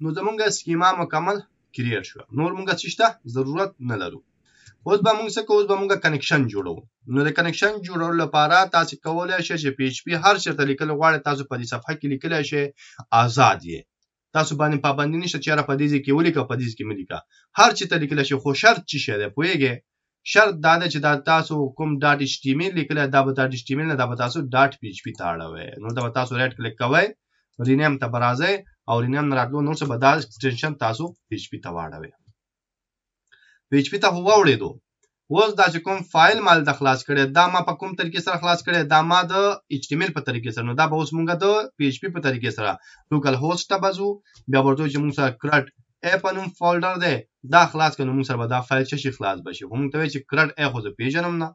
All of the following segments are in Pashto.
نو زمونږ schema مکمل create شو. نور مونږ څه شته ضرورت نه لرو. اوس به مونږ څه کوو؟ اوس به مونږ connection جوړو. نو د connection جوړولو لپاره تاسو کولی شئ چې PHP هر چېرته لیکل غواړئ، تاسو په دې صفحه کې لیکلی شئ، آزاد یې. تاسو باندې پابندي نشته چې یاره په دې ځای کې ولیکه، په دې ځای کې مه لیکه، هر چېرته لیکلی شئ. خو شرط څه شی دی پوهېږئ؟ شرط دا دی چې دا تاسو کوم .html لیکلی، دا به .html نه، دا به تاسو .php ته اړوئ. نو دا به تاسو right click کوئ، rename ته به راځئ او rename نه راتلو نور څه به دا extension تاسو PHP ته واړوئ. PHP ته خو واوړېدو. اوس دا چې کوم فایل ما دلته خلاص کړی، دا ما په کوم طریقې سره خلاص کړی؟ دا ما د HTML په طریقې سره. نو دا به اوس مونږ د PHP په طریقې سره localhost ته به ځو، بیا به ورته وایو چې مونږ سره CRUD A په نوم folder دی، دا خلاص کړو، نو مونږ سره به دا فایل څه شي خلاص به شي. خو مونږ ته وایي چې CRUD A خو زه پېژنم نه،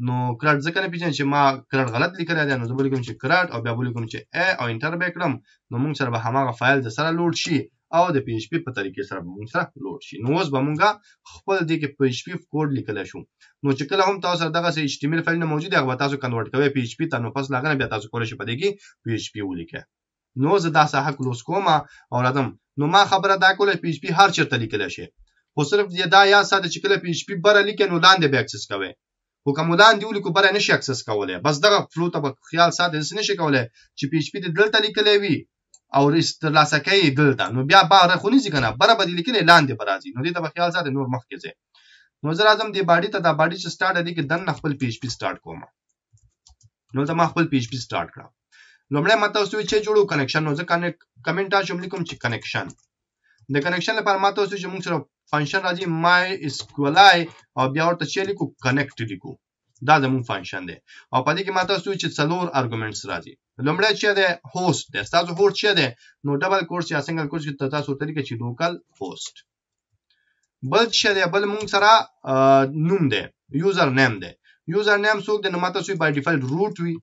نو CRUD ځکه نه پېژنم چې ما CRUD غلط لیکلی دی. نو زه به لیکم چې CRUD او بیا به لیکم چې A او enter به یې کړم، نو مونږ سره به هماغه فایل د سره load شي او د PHP په طریقې سره به مونږ سره load شي. نو اوس به مونږ خپل دې کې PHP code لیکلی شو. نو چې کله هم تاسو سره دغسې HTML فایلونه موجود دي، هغه به تاسو convert کوئ PHP ته، نو پس له هغه نه بیا تاسو کولی شئ په دې کې PHP ولیکئ. نو زه دا ساحه close کوم او راځم. نو ما خبره دا کوله PHP هر چېرته لیکلی شي، خو صرف یې دا یاد ساته چې کله PHP بره لیکې نو لاندې به access کوئ، خو که مو لاندې ولیکو بره نه شي access کولی. بس دغه flow ته به خیال ساتئ، داسې نه شي کولی چې PHP دې دلته لیکلی وي او ترلاسه کوي دلته، نو بیا باره خو نه ځي که نه، بره به دې لیکلی لاندې به راځي. نو دې ته به خیال ساتئ، نور مخکې ځئ. نو زه راځم دې body ته، دا body چې start دی کې دننه خپل PHP start کوم. نو دلته ما خپل PHP start کړم. لومړی ما تاسو ته چې جوړو connection، نو زه comment اچوم، لیکم چې connection. د connection لپاره ما تاسو چې موږ سره function راځي mysqli او بیا ورته چې لیکو connect لیکو، دا زموږ function دی. او په دې کې ما تاسو چې څلور arguments راځي. لومړی چې دی host دی، ستاسو host چې دی نو double quotes یا single quotes کې تاسو ورته لیکئ چې localhost. بل چې دی، بل موږ سره نوم دی، username دی. username څوک دی؟ نو ما تاسو by default root وي.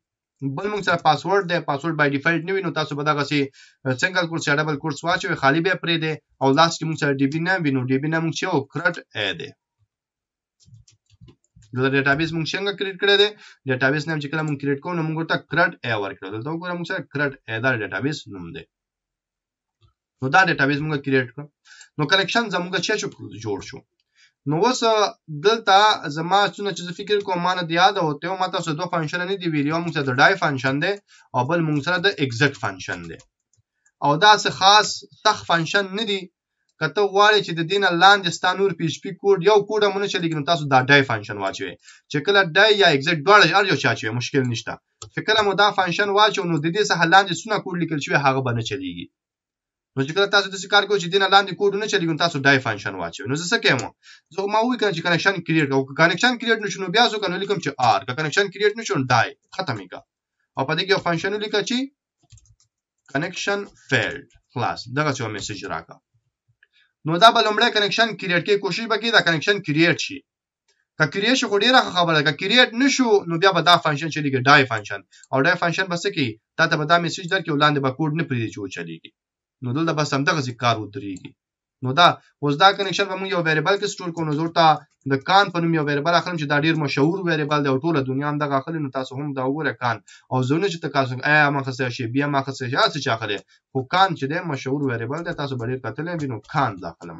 بل موږ سره پاسورډ دی، password by default نه وي، نو تاسو به دغسې single quotes یا double quotes واچوئ، خالي به یې پرېږدئ. او لاس کې موږ سره DB name وي، نو DB name موږ چې و CRUD A دی. دلته database موږ څنګه create کړی دی؟ database name چې کله موږ create کوو نو موږ ورته CRUD A ورکړو. دلته وګوره موږ سره CRUD A دا database نوم دی. نو دا database موږ create کړو. نو connection زموږ چې شو جوړ شو. نو اوس دلته زما څونه چې زه فکر کوم ما نه د یاده وتی وو، ما تاسو دوه function نه دي ویلي. یو موږ سره د die function دی او بل موږ سره د exit function دی. او دا څه خاص سخت function نه دی. که ته غواړې چې د دې نه لاندې ستا نور PHP code یو کوډ هم ونه چلېږي، نو تاسو دا die function واچوئ. چې کله die یا exit دواړه هر یو چې اچوئ مشکل نشته. چې کله مو دا function واچو نو د دې څخه لاندې څونه کوډ لیکل شوی هغه به نه چلېږي. نو چې کله تاسو داسې کار کوئ چې دې نه لاندې کوډ نه چلېږي نو تاسو die function واچوئ. نو زه څه کوم؟ زه خو ما وویل که نه چې connection create کړه. که connection create نه شو نو بیا څه وکړم؟ نو لیکم چې or، که connection create نه شو نو die ختم یې کړه. او په دې کې یو function ولیکه چې connection failed، خلاص دغسې یو message راکړه. نو دا به لومړی connection create کوي، کوشش به کوي دا connection create شي. که create شو خو ډېره ښه خبره ده، که create نه شو نو بیا به دا function چلېږي die function. او die function به څه کوي؟ تا ته به دا message درکړي او لاندې به کوډ نه پرېږدي چې وچلېږي. نو دلته بس همدغسې کار ودرېږي. نو دا اوس دا connection به موږ یو variable کې store کوو. نو زه ورته د con په نوم یو variable اخلم چې دا ډېر مشهور variable دی او ټوله دنیا هم دغه اخلي. نو تاسو هم دا وګورئ con. او زه نه چې ته تاسو A هم اخیستی شي، B هم اخیستی شي، هر څه چې اخلي، خو con چې دی مشهور variable دی، تاسو به ډېر کتلی وي. نو con زه اخلم.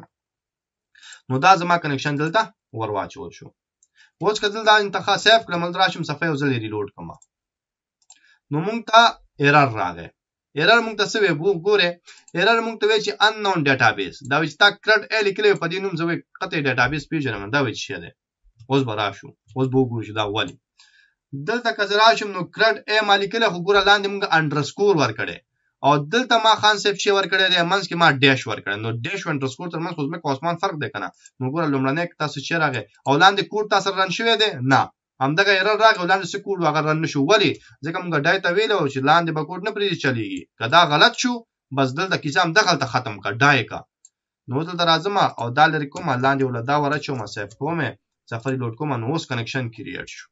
نو دا زما connection دلته ور واچول شو. اوس که دلته دا انتخاب save کړم، دلته راشم صفحه یو ځل یې reload کړم، نو موږ ته error راغی. error موږ ته څه وایي؟ ګورئ error موږ ته وایي چې unknown database. دا وایي چې تا CRUD A لیکلی په دې نوم زه وایي قطع database پېژنم، دا وایي چې څه دی. اوس به راشو، اوس به وګورو چې دا ولې. دلته که زه راشم نو CRUD A ما لیکلی، خو ګوره لاندې موږ underscore ورکړی او دلته ما خان صاحب چې ورکړی دی منځ کې ما dash ورکړی. نو dash او underscore تر منځ خو ځمکه او اسمان فرق دی که نه. نو ګوره لومړنی تاسو چې راغی او لاندې کوډ تاسو run شوی دی نه، همدغه error راغی او لاندې څه کوډ و هغه run نه شو. ولې؟ ځکه موږ die ته ویلی وو چې لاندې به کوډ نه پرېږدي چلېږي. که دا غلط شو بس دلته کیسه همدغلته ختم کړه، die کړه. نو دلته راځم او دا لرې کوم، لاندې وله دا ور اچوم، save کوم، صفحه reload کوم. نو اوس connection create شو.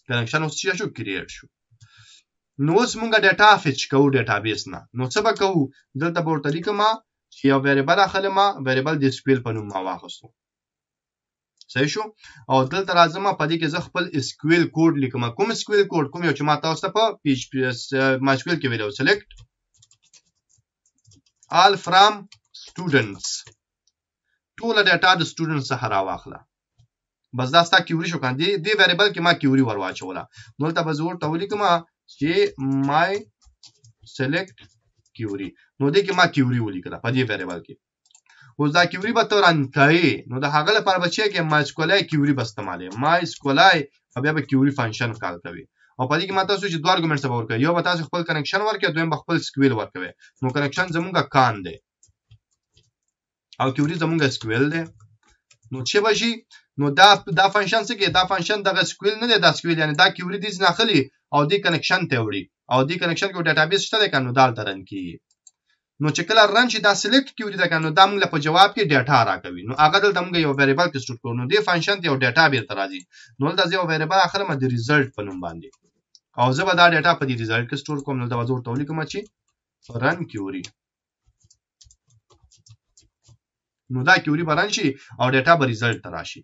connection اوس څه شو؟ create شو. نو اوس مونږ data fetch کوو database نه. نو څه به کوو؟ دلته به ورته لیکم چې یو variable اخلم، variable د SQL په نوم ما واخیستو، صحیح شو. او دلته راځم په دې کې زه خپل SQL code لیکم. کوم SQL code؟ کوم یو چې ما تاسو ته په PHP MySQL کې ویلی و، select all from students، ټوله ډیټا د سټوډنټس څخه راواخله. بس دا ستا query شو کنه. دې variable کې ما query ور واچوله. نو دلته به زه ورته ولیکم چې my select query. نو دې کې ما query ولیکله په دې variable کې. اوس دا query به ته run کوې، نو د هغه لپاره به چې کې mysqli query به استعمالوې، mysqli، او بیا به query function call کوي. او په دې کې ما تاسو چې دوه arguments به ورکوي، یو به تاسو خپل connection ورکوي، دویم به خپل SQL ورکوي. نو connection زمونږ con دی او query زمونږ SQL دی. نو چې به شي، نو دا function څه کوي؟ دا function دغه SQL نه دی، دا SQL یعنی دا query دې ځینې اخلي او دې connection ته وړي، او دې connection کې database شته دی که نو دا هلته run کېږي. نو چې کله run شي دا select query ده که نو دا موږ له په جواب کې data راکوي. نو هغه دلته موږ یو variable کې store کړو، نو دې function ته یو data بیرته راځي. نو دلته زه یو variable اخلم د result په نوم باندې، او زه به دا data په دې result کې store کوم. نو دلته به زه ورته ولیکم چې run query. نو دا query به run شي او data به result ته راشي.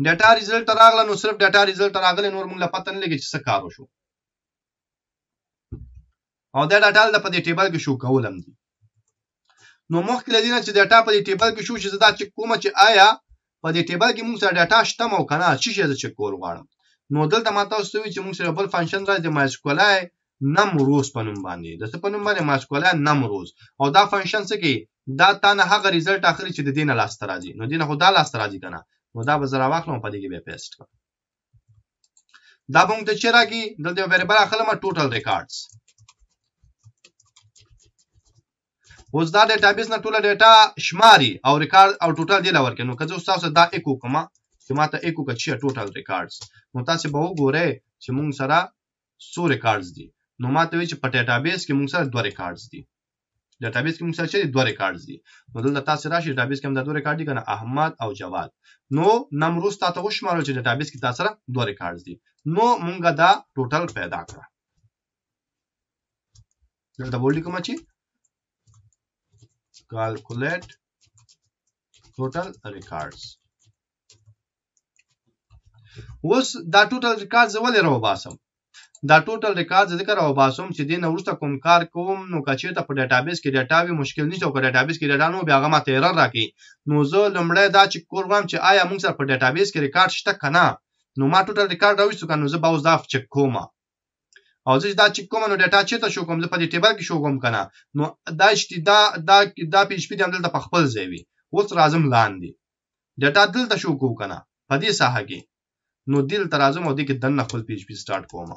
data result ته راغله، نو صرف data result ته راغلی، نور موږ له پته نه لګي چې څه کار وشو. او دا data دلته په دې table کې شو کول هم دي. نو مخکې له دې نه چې data په دې table کې شو، چې زه دا چک کوم چې آیا په دې table کې موږ سره data شته او که نه، څه شی زه چک کول غواړم. نو دلته ما تاسو ته وویل چې موږ سره بل function راځي د mysqli num rows په نوم باندې، د څه په نوم باندې؟ mysqli num rows. او دا function څه کوي؟ دا تا نه هغه result اخلي چې د دې نه لاسته راځي. نو دې نه خو دا لاسته راځي که نه، نو دا به زه راواخلم په دې کې بیا paste کړم. دا به موږ ته چې راکړي، دلته یو variable اخلم total records. اوس دا database نه ټوله data شماري او ریکارډ او total دی له ورکړي. نو که زه اوس تاسو دا ایکو کوم چې ما ته ایکو کړه چې total records، نو تاسو به وګورئ چې موږ سره څو records دي. نو ما ته وایي چې په database کې موږ سره دوه records دي. database کې موږ سره چې دوه records دي. نو دلته تاسو راشئ، database کې هم دا دوه ریکارډ دي که نه، احمد او جواد. نو num rows تاته وشمارل چې database کې تاسو سره دوه records دي. نو مونږ دا total پیدا کړه. دلته به ولیکم چې calculate total records. اوس دا total records زه ولې راوباسم؟ دا total records ځکه راوباسم چې دې نه وروسته کوم کار کوم، نو که چېرته په database کې data وي مشکل نشته، او که database کې data نه وي بیا هغه ماته error راکوي. نو زه لومړی دا چک کول غواړم چې آیا موږ سره په database کې ریکارډ شته که نه. نو ما total record راویستو که نو زه به اوس دا چک کوم، او زه چې دا چک کوم نو data چېرته شو کوم؟ زه په دې table کې شو کوم که نه. نو دا چې دا دا دا PHP دې همدلته په خپل ځای وي. اوس راځم لاندې data دلته شو کوو که نه په دې ساحه کې. نو دلته راځم او دې کې دننه خپل PHP start کوم.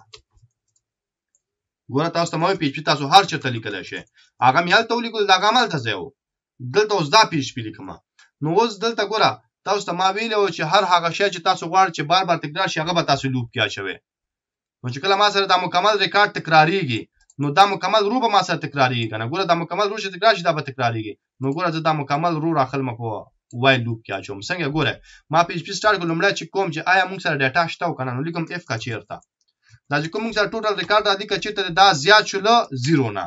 ګوره تاسو ته ما وایي PHP تاسو هر چېرته لیکلی شئ، هغه مې هلته ولیکل، دا هغه هم هلته ځای و. دلته اوس دا PHP لیکم. نو اوس دلته ګوره تاسو ته ما ویلي وو چې هر هغه شی چې تاسو غواړئ چې بار بار تکرار شي هغه به تاسو loop کې اچوئ. نو چې کله ما سره دا مکمل ریکارډ تکراریږي، نو دا مکمل row به ما سره تکراریږي که نه. ګوره دا مکمل row چې تکرار شي دا به تکراریږي. نو ګوره زه دا مکمل row راخلم په while loop کې اچوم. څنګه؟ ګوره ما PHP start کړ، لومړی چک کوم چې آیا موږ سره data شته او که نه. نو لیکم if که چېرته دا چې کوم موږ سره total record راځي که چېرته دا زیات شو له zero نه،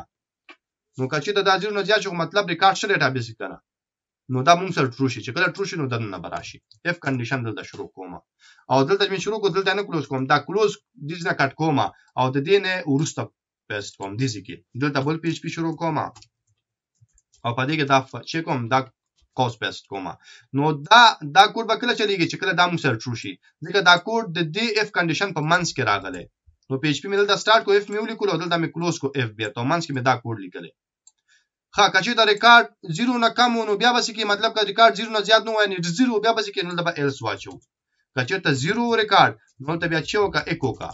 نو که چېرته دا zero نه زیات شو مطلب ریکارډ شته database کې که نه، نو دا موږ سره true شي. چې کله true شي نو دننه به راشي. if condition دلته شروع کوم او دلته چې مې شروع کړو دلته نه close کوم، دا close دې نه cut کوم او د دې نه وروسته paste کوم دې ځای کې. دلته بل PHP شروع کوم او په دې کې دا چې کوم دا قوس paste کوم. نو دا کوډ به کله چلیږي چې کله دا موږ سره true شي، ځکه دا کوډ د دې if condition په منځ کې راغلی. نو PHP مې دلته start کو، if مې ولیکلو او دلته مې close کو if بیرته، او منځ کې مې دا کوډ لیکلی. ښه که چېرته record zero نه کم و نو بیا به څه کېږي؟ مطلب که record zero نه زیات نه و یعنې zero بیا به څه کېږي؟ نو دلته به else واچوو. که چېرته zero record نو دلته بیا چې وکړه ایکو کړه،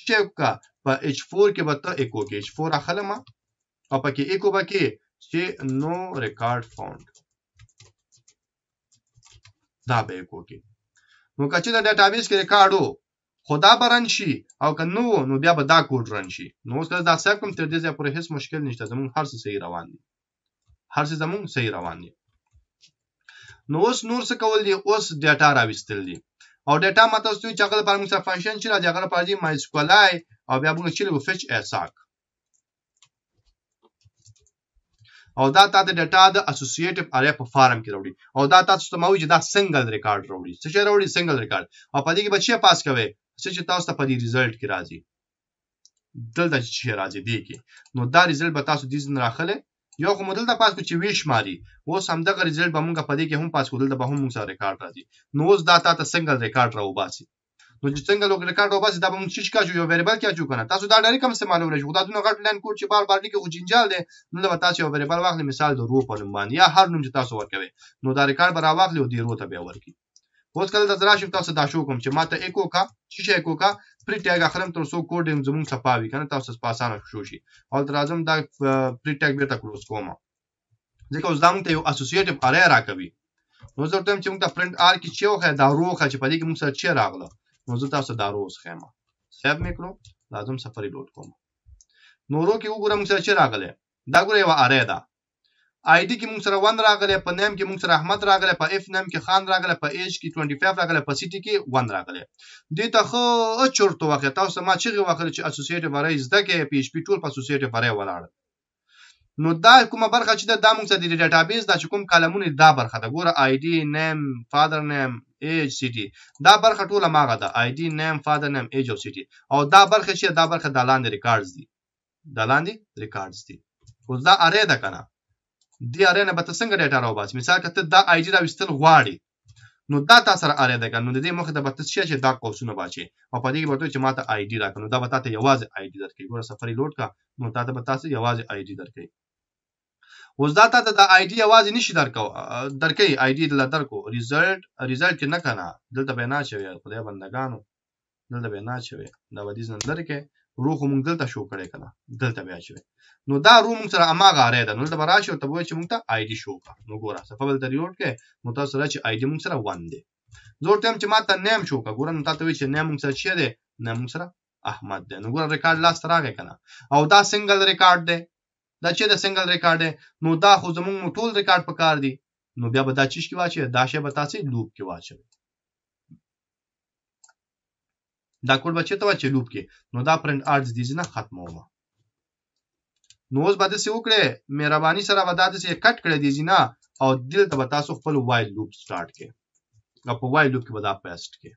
چې وکړه په H4 کې به ته ایکو کې H4 اخلم او پکې ایکو به کې چې no record found، دا به ایکو کې. نو که چېرته database کې ریکارډ و خو دا به run شي، او که نه و نو بیا به دا code run شي. نو اوس که دا save کړم تر دې ځایه پورې هېڅ مشکل نشته، زموږ هر څه صحیح روان دي، هر څه زموږ صحیح روان دي. نو اوس نور څه کول دي؟ اوس data راویستل دي. او data ما تاسو ته ویل چې هغه لپاره موږ سره function چې راځي هغه لپاره دي mysqli او بیا موږ چې لیکو fetch assoc، او دا تا ته data د associative array په form کې راوړي. او دا تاسو ته ما وایي چې دا single record راوړي. څه شی راوړي؟ single record. او په دې کې به چې pass کوئ څه چې تاسو ته په دې result کې راځي، دلته چې راځي دې کې، نو دا result به تاسو دې ځای راخلئ. یو خو مو دلته پاس کو چې ویې شماري، اوس همدغه result به مونږ په دې کې هم پاس کو، دلته به هم مونږ سره ریکارډ راځي. نو اوس دا تا ته single record راوباسي. نو چې څنګه لوګ ریکارډ وباسي، دا به مونږ چیش کا یو variable کې اچو کنه. تاسو دا direct هم استعمالولی شئ، خو دا دونه غټ line code چې بار بار لیکي خو جنجال دی. نو به تاسو یو variable واخلئ، مثال د row په نوم باندې یا هر نوم چې تاسو ورکوئ، نو دا ریکارډ به راواخلي او دې row ته بیا ورکړي. اوس کله دلته راشم تاسو دا شو کوم چې ماته ایکو کا چې شي ایکو کا pre tag اخلم تر څو کوډ یې زمونږ صفا وي کنه، تاسو په اسانه شو شي. او دلته راځم دا pre tag بیرته close کوم، ځکه اوس دا مونږ ته یو associative array راکوي. نو زه ورته وایم چې مونږ ته print r کې چې وښیه دا row ښیه چې په دې کې مونږ سره چې راغله. نو زه تاسو دا row ښیم، save مې کړو، راځم صفحه reload کوم. نو row کې وګوره مونږ سره چې راغلی، دا ګوره یوه array ده. ID کې مونږ سره 1 راغلی، په name کې مونږ سره احمد راغلی، په F name کې خان راغلی، په age کې 25 راغلی، په city کې 1 راغلی. دې ته ښه چورت وخی، تاسو ما چیغې وهلې چې associative array زده کړئ، PHP ټول په associative array ولاړ. نو دا کومه برخه چې ده، دا مونږ سره د database دا چې کوم کالمونه دا برخه ده. ګوره ID، name، father name، age، city، دا برخه ټوله ماغه ده، ID، name، father name، age او city. او دا برخه چې دا برخه دا لاندې records دي، دا لاندې records دي. اوس دا array ده که نه، دې array نه به ته څنګه data راوباسې؟ مثال که ته دا ID راویستل غواړې، نو دا تا سره array ده که نه، نو د دې مخې ته به ته څه چې دا قوسونه به اچوې او په دې کې به ورته وایې چې ما ته ID راکړه، نو دا به تا ته یوازې ID درکوي. ګوره صفحه reload کړه، نو تا ته به تاسو یوازې ID درکوي. اوس دا تا ته دا ID یوازې نشي درکوي، ID دله درکو result کې نه که نه، دلته به یې نه اچوې، خدای بندګانو دلته به یې نه اچوې، دا به دې ځای نه لرې کړې. row خو مونږ دلته شو کړی که نه، دلته به یې اچوې. نو دا row مونږ سره هماغه array ده، نو دلته به راشي او ته به وایې چې مونږ ته ID show کړه. نو ګوره صفحه به دلته reload کړې، نو تاسو سره چې ID مونږ سره 1 دی. زه ورته وایم چې ما ته name show کړه. ګوره نو تا ته وایي چې name مونږ سره څه دی؟ name مونږ سره احمد دی. نو ګوره ریکارډ لاسته راغی که نه، او دا single record دی، دا چې د single record دی، نو دا خو زمونږ ټول ریکارډ په کار دی. نو بیا به دا چیش کې واچوي، دا شی به تاسې loop کې واچوي. دا کوډ به چېرته واچوي؟ loop کې. نو دا print r دې ځای نه ختموم. نو اوس به داسې وکړئ، مهرباني سره به دا داسې cut کړئ دې ځای نه، او دلته به تاسو خپل while loop start کړئ، او په while loop کې به دا paste کړئ.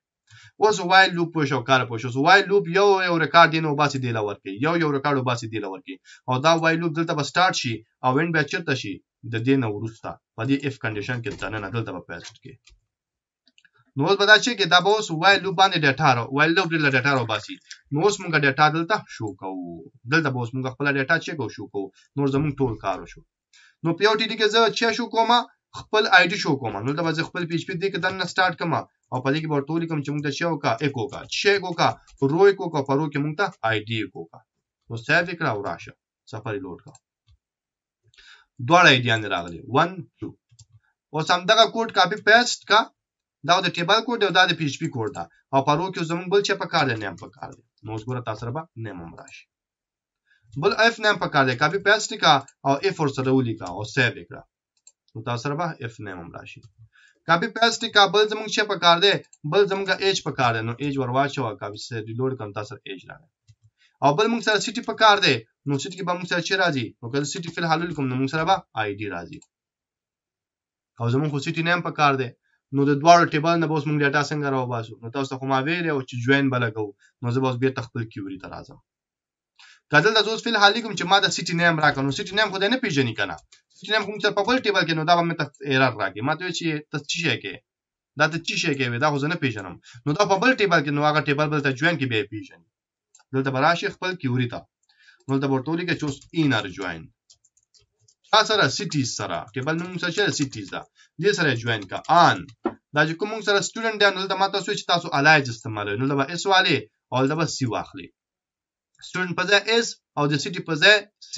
اوس while loop پوه شو، کار پوه شو. So while loop یو یو ریکارډ دی نو وباسي دې له ورکوي، یو یو ریکارډ وباسي دې له ورکوي، او دا while loop دلته به start شي او end به چېرته شي؟ د دې نه وروسته په دې if condition کې دننه دلته به paste کړي. نو اوس به دا چې کې دا به اوس while loop باندې data را while loop له data راوباسي. نو اوس مونږ data دلته شو کوو، دلته به اوس مونږ خپله data چې کوو شو کوو. نور زمونږ ټول کار وشو. نو په یو TD کې زه چې شو کوم، خپل ID show کوم. نو دلته به زه خپل PHP دې کې دننه start کړم او په دې کې به ورته ولیکم چې مونږ ته چې وکړه ایکو کړه، چې ایکو کړه row echo کړه، په row کې مونږ ته ID echo کړه. نو save یې کړه او راشه صفحه reload کړه. دواړه ID یانې راغلې 1 2. اوس همدغه code copy paste کړه، دا د table code دی او دا د PHP code ده، او په row کې زمونږ بل چې په کار دی name په کار دی. نو اوس ګوره تاسو سره به name هم راشي، بل F name په کار دی، copy paste کړه او F ورسره ولیکه او save یې کړه، نو تاسو سره به F name هم راشي. copy paste کړه، بل زمونږ چې په کار دی، بل زمونږ age په کار دی، نو age ور واچوه، copy سره reload کړم، تاسو سره age راغی. او بل مونږ سره city په کار دی، نو city کې به مونږ سره چې راځي، نو که زه city فی الحال ولیکم نو مونږ سره به ID راځي، او زمونږ خو city name په کار دی. نو د دواړو table نه به اوس مونږ data څنګه راوباسو؟ نو تاسو ته خو ما ویلی و چې join به لګوو، نو زه به اوس بېرته خپل query ته راځم. که دلته زه اوس فی الحال لیکم چې ما د city name راکړه، نو city name خو دی نه پېژني که نه، city name خو مونږ سره په بل table کې، نو دا به مې ته error راکړي، ما ته وایي چې ته څه شی کوې، دا ته څه شی کوې، دا خو زه نه پېژنم. نو دا په بل table کې، نو هغه table بل ته join کې بیا یې پېژني. دلته به راشي خپل query ته، نو دلته به ورته ولیکه چې اوس inner join چا سره؟ cities سره، table نوم سره چې cities ده، دې سره join کا on. دا چې کوم مونږ سره student دی، نو دلته ما تاسو چې تاسو alias استعمالوئ، نو دلته به S والې او دلته به C واخلي، student په ځای S او د city په ځای C.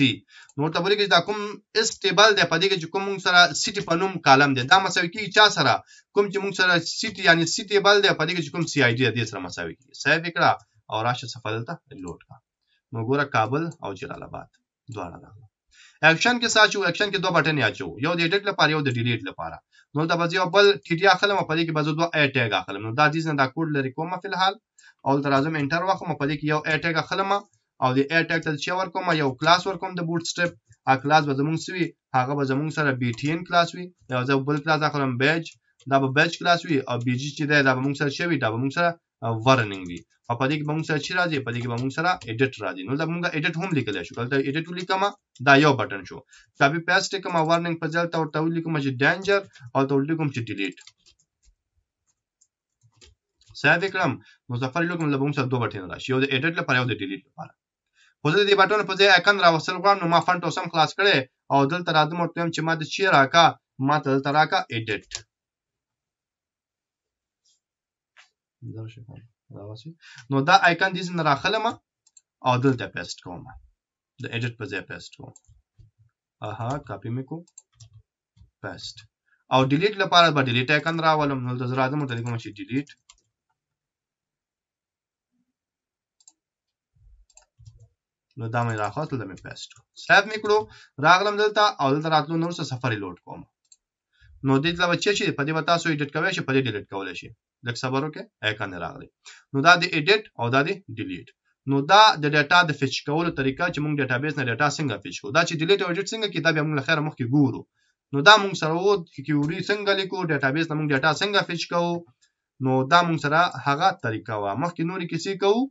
نو ورته ولیکئ چې دا کوم S table دی، په دې کې چې کوم مونږ سره city په نوم column دی، دا مساوي کېږي چا سره؟ کوم چې مونږ سره city یعنی C table دی، په دې کې چې کوم C ID دی، دې سره مساوي کېږي. save یې کړه او راشه صفحه دلته load کړه. نو ګوره کابل او جلال آباد دواړه راغله. اکشن کې څه اچوو؟ اکشن کې دوه button اچوو، یو د edit لپاره یو د delete لپاره. نو دلته به زه یو بل TD اخلم او په دې کې به زه دوه a tag اخلم. نو دا دې نه دا کوډ لرې کوم فی الحال، او دلته راځم enter واخلم، په دې کې یو a tag اخلم او د a tag ته چې ورکوم یو کلاس ورکوم د Bootstrap. هغه کلاس به زمونږ څه وي؟ هغه به زمونږ سره btn class وي. یو زه بل کلاس اخلم badge، دا به badge class وي، او bg چې دی دا به مونږ سره څه وي؟ دا به مونږ سره ورننګ وي. او په دې کې به موږ سره چې راځي، په دې کې به موږ سره ایډیټ راځي. نو دا موږ ایډیټ هم لیکلی شو. دلته ایډیټ ولیکم، دا یو بټن شو. کاپي پیسټ کوم، ورننګ په ځای ته ورته ولیکم چې ډینجر او ته ولیکم چې ډیلیټ. سیو یې کړم، نو سفر یې وکړم، له موږ سره دوه بټن راشي، یو د ایډیټ لپاره، یو د ډیلیټ لپاره. خو زه د دې بټن په ځای آیکن راوستل غواړم، نو ما فنټ اوسم خلاص کړی او دلته راځم، ورته وایم چې ما ته چی راکا، ما ته دلته راکا ایډیټ. نو دا آیکن دې ځای نه راخلم او دلته پیسټ کوم، د ایډیټ په ځای پیسټ کوم. اها، کاپي مې کو، پیسټ. او ډیلیټ لپاره به ډیلیټ آیکن راولم، نو دلته زه راځم، ورته لیکم چې ډیلیټ. نو دا مې راخواست، دلته مې پیسټ کړو، سیو مې کړو، راغلم دلته او دلته راتلو نور څه سفر یې لوډ کوم. نو دې ته به چې په دې به تاسو ایډیټ کولی شئ، په دې ډیلیټ کولی شئ. لږ صبر وکړئ، آیکن یې راغلی. نو دا د ایډیټ او دا د ډیلیټ. نو دا د ډیټا د فیچ کولو طریقه چې موږ ډیټابیس نه ډیټا څنګه فیچ کوو. دا چې ډیلیټ او ایډیټ څنګه کړي، دا بیا موږ له خیره مخکې ګورو. نو دا موږ سره وو چې کیوري څنګه لیکو، ډیټابیس نه موږ ډیټا څنګه فیچ کوو. نو دا موږ سره هغه طریقه وه. مخکې نورې کیسې کوو.